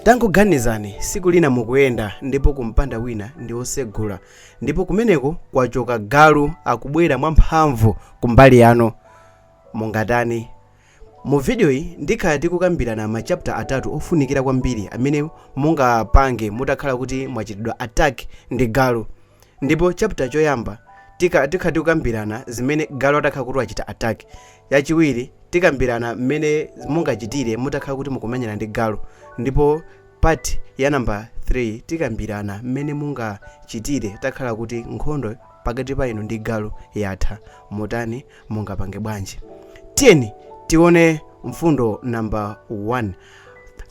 Tangoganizani, siku lina mukuyenda ndipo kumpanda wina ndi wosegula ndipo kumeneko kwachoka galu akubwera mwamphamvu kumbali yanu. Mungatani? Mu video iyi ndikhala tikukambirana ma chapter atatu ofunikira kwambiri amene mungapange mutakhala kuti mwachitidwa attack ndi galu. Ndipo chapter choyamba tikhala tikukambirana zimene galu atakhala kuti wachita attack. Yachiwiri tikambirana mmene mungachitire mutakhala kuti mukumenyana ndi galu. Ndipo part ya number 3 tikambirana mmene mungachitire takhala kuti nkhondo pakati pa inu ndi galu yatha. Mutani? Mungapange bwanji? Tiyeni tione mfundo number 1.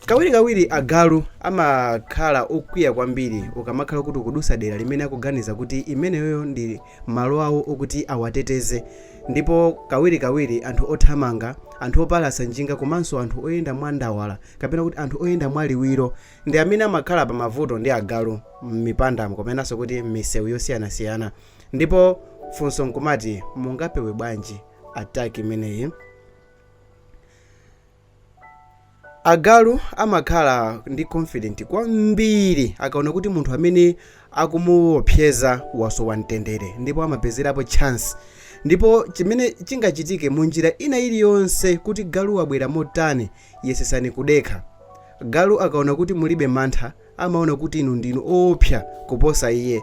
Kawirikawiri agalu amakhala okwiya kwambiri ukamakhala kuti ukudusa dera limene akuganiza kuti imeneyoyo ndi malo awo okuti awateteze. Ndipo kawirikawiri anthu othamanga, anthu opalasa njinga komanso anthu oyenda mwandawala kapena kuti anthu oyenda mwaliwiro ndi amene amakhala pa mavuto ndi agalu m'mipandamo kapenanso kuti m'misewu yosiyanasiyana. Ndipo funso nkumati, mungapewe bwanji attack imeneyi? Agalu amakhala ndi confident kwambiri akaona kuti munthu amene akumuopseza wasowa mtendere ndipo amapezerapo chance. Ndipo chimene chingachitike munjira ina iliyonse kuti galu wabwera motani, yesesani kudekha. Galu akaona kuti mulibe mantha amaona kuti inu ndinu oopsa kuposa iye.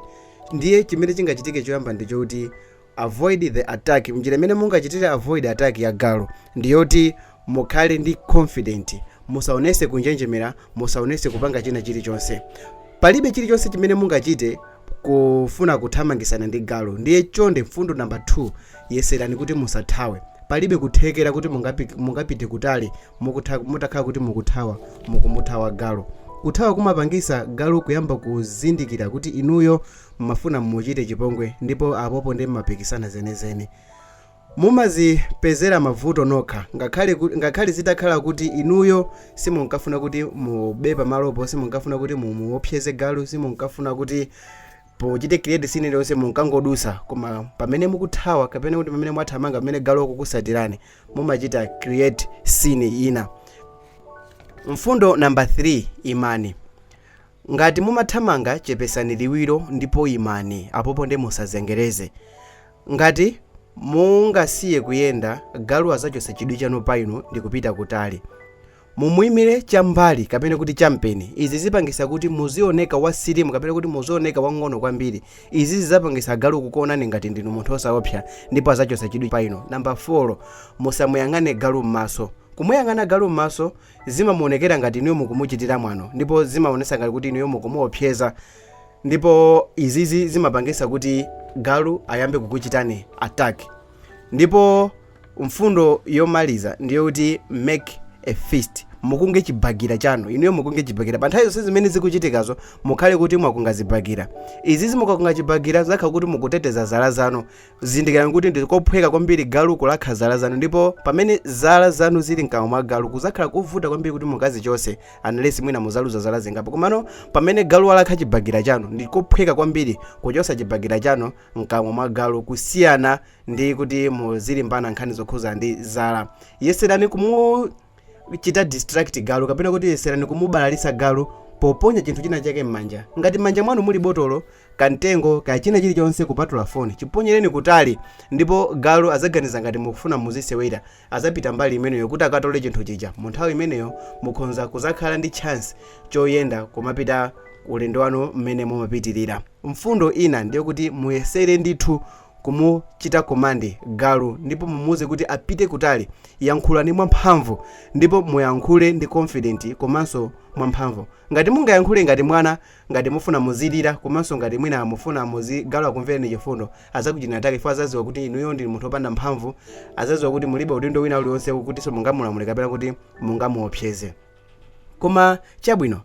Ndiye chimene chingachitike choyamba ndichoti avoid the attack. Njira imene mungachitire avoid attack ya galu ndiyoti mukhale ndi confident, musaonese kunjenjemera, musaonese kupanga china chilichonse. Palibe chilichonse chimene mungachite kufuna kuthamangisana ndi galu. Ndiye chonde mfundo number 2, yeserani kuti musathawe. Palibe kuthekera kuti mungapite kutali mutakhala kuti mukuthawa, mukumuthawa galu. Kuthawa kumapangisa galu kuyamba kuzindikira kuti inuyo mumafuna mumuchite chipongwe, ndipo apopo ndi mmapikisana zenezene. Mumazipezera mavuto nokha, ngakhale zitakhala kuti inuyo simunkafuna kuti mube pamalopo, simunkafuna kuti mumuopseze galu, simunkafuna kuti pochite create scene iliyonse, munkangodusa. Koma pamene mukuthawa kapena kuti pamene mwathamanga, pamene galu akukusatirani, mumachita create scene ina. Mfundo number 3, imani. Ngati mumathamanga, chepesani liwiro ndipo imani apopo ndi musazengereze. Ngati mungasiye kuyenda, galu azachosa chidwi chanu pa inu ndi kupita kutali. Mumuyimire cham'mbali kapena kuti champeni. Izi zipangisa kuti muzioneka wa slim kapena kuti muzioneka wang'ono kwambiri. Izi zizapangisa galu kukuonani ngati ndinu munthu osaopsa ndipo azachosa chidwi pa inu. Number 4, musamuyang'ane galu m'maso. Kumuyang'ana galu m'maso zimamuonekera ngati inuyo mukumuchitira mwano ndipo zimaonesa ngati kuti inuyo mukumuopseza, ndipo izizi zimapangisa kuti galu ayambe kukuchitani attack. Ndipo mfundo yomaliza ndiyo kuti make a fist. Mukunge chibakera chanu, inuyo mukunge chibakera pa nthawi zonse zimene zikuchitikazo, mukhale kuti mwakunga zibakera. Izizi mukakunga chibakera zakhala kuti mukuteteza zala zanu. Zindikirani kuti ndikophweka kwambiri galu kulakha zala zanu, ndipo pamene zala zanu zili mkamwa mwa galu kuzakhala kovuta kwambiri kuti mukazichose, unless mwina muzaluza zala zingapo. Komano pamene galu walakha chibakera chanu, ndikophweka kwambiri kuchosa chibakera chanu mkamwa mwa galu kusiyana ndi kuti muzilimbana nkhani zokhuza ndi zala. Yeserani kumuchita distract galu kapena kuti yeserani kumubalalisa galu poponya chinthu china chake m'manja. Ngati m'manja mwanu muli botolo, kamtengo, kaya china chilichonse kupatula foni, chiponyereni kutali ndipo galu azaganiza ngati mukufuna muzisewera, azapita mbali imeneyo kuti akatole chinthu chija. Mu nthawi imeneyo mukhonza kuzakhala ndi chance choyenda kumapita ulendo wanu mmene mumapitirira. Mfundo ina ndiyo kuti muyesere ndithu kumuchita command galu ndipo mumuuze kuti apite kutali. Yankhulani mwamphamvu ndipo muyankhule ndi confident komanso mwamphamvu. Ngati mungayankhule ngati mwana, ngati mufuna muzilira, komanso ngati mwina mufuna muzi galu akumvereni chifundo, azakuchitani attack chifukwa azaziwa kuti inuyo ndi munthu wopanda mphamvu, azaziwa kuti mulibe udindo wina uliwonse kutinso mungamulamule kapena kuti mungamuopseze. Koma chabwino,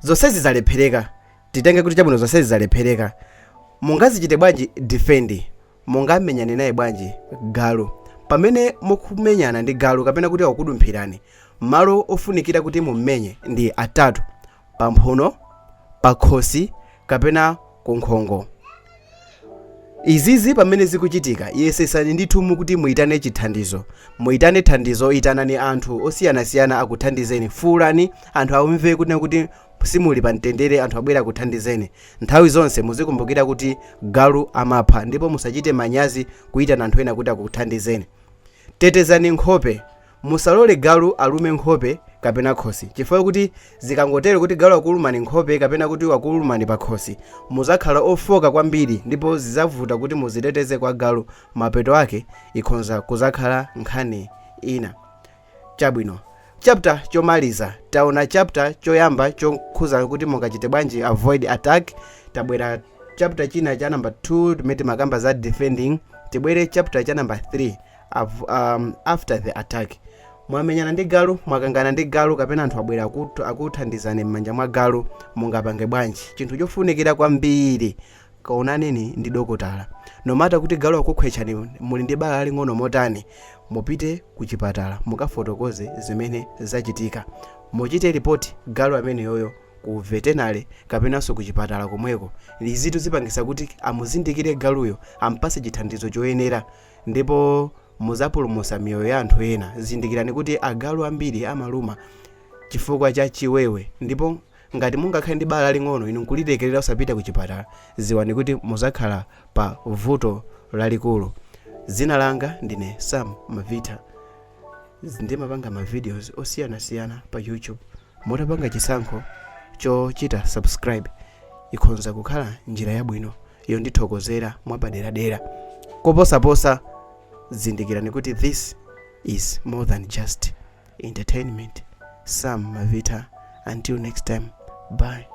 zonsezi zalephereka. Titenge kuti chabwino, zonsezi zalephereka, mungazichite bwanji defend? Mungamenyane naye bwanji galu? Pamene mukumenyana ndi galu kapena kuti akudumphirani, malo ofunikira kuti mummenye ndi atatu: pamphuno, pakhosi kapena kunkhongo. Izizi pamene zikuchitika, yesesani ndithu mukuti muitane chithandizo, muitane thandizo, itanani anthu osiyanasiyana akuthandizeni, fuulani anthu amve kuti simuli pa mtendere, anthu abwera akuthandizeni. Nthawi zonse muzikumbukira kuti galu amapha, ndipo musachite manyazi kuitana anthu ena kuti akuthandizeni. Tetezani nkhope. Musalole galu alume nkhope kapena khosi, chifukwa kuti zikangotero kuti galu akulumani nkhope kapena kuti wakulumani pa khosi, muzakhala ofoka kwambiri ndipo zizavuta kuti muziteteze kwa galu. Mapeto ake ikhonza kuzakhala nkhani ina. Chabwino, chapter chomaliza. Taona chapter choyamba chokhuza kuti mungachite bwanji avoid attack. Tabwera chapter china cha number 2 timene timakamba za defending. Tibwere chapter cha number 3, after the attack. Mwamenyana ndi galu, mwakangana ndi galu, kapena anthu abwera akuthandizani m'manja mwa galu, mungapange bwanji? Chinthu chofunikira kwambiri, kaonaneni ndi dokotala. No matter kuti galu akukhwetchani, muli ndi bala laling'ono motani, mupite ku chipatala mukafotokoze zimene zachitika. Muchite report galu ameneyoyo ku veterinary kapenanso ku chipatala komweko. Izitu zipangisa kuti amuzindikire galuyo, ampase chithandizo choyenera, ndipo muzapulumutsa miyoyo ya anthu ena. Zindikirani kuti agalu ambiri amaluma chifukwa cha chiwewe, ndipo ngati mungakhale ndi bala laling'ono inu nkulilekerera usapita ku chipatala, ziwani kuti muzakhala pa vuto lalikulu. Dzina langa ndine Sam Mavita, ndimapanga ma videos osiyanasiyana pa YouTube. Mutapanga chisankho chochita subscribe, ikhonza kukhala njira yabwino yondithokozera mwapaderadera koposaposa. Zindikirani kuti this is more than just entertainment. Sam Mavita, until next time, bye.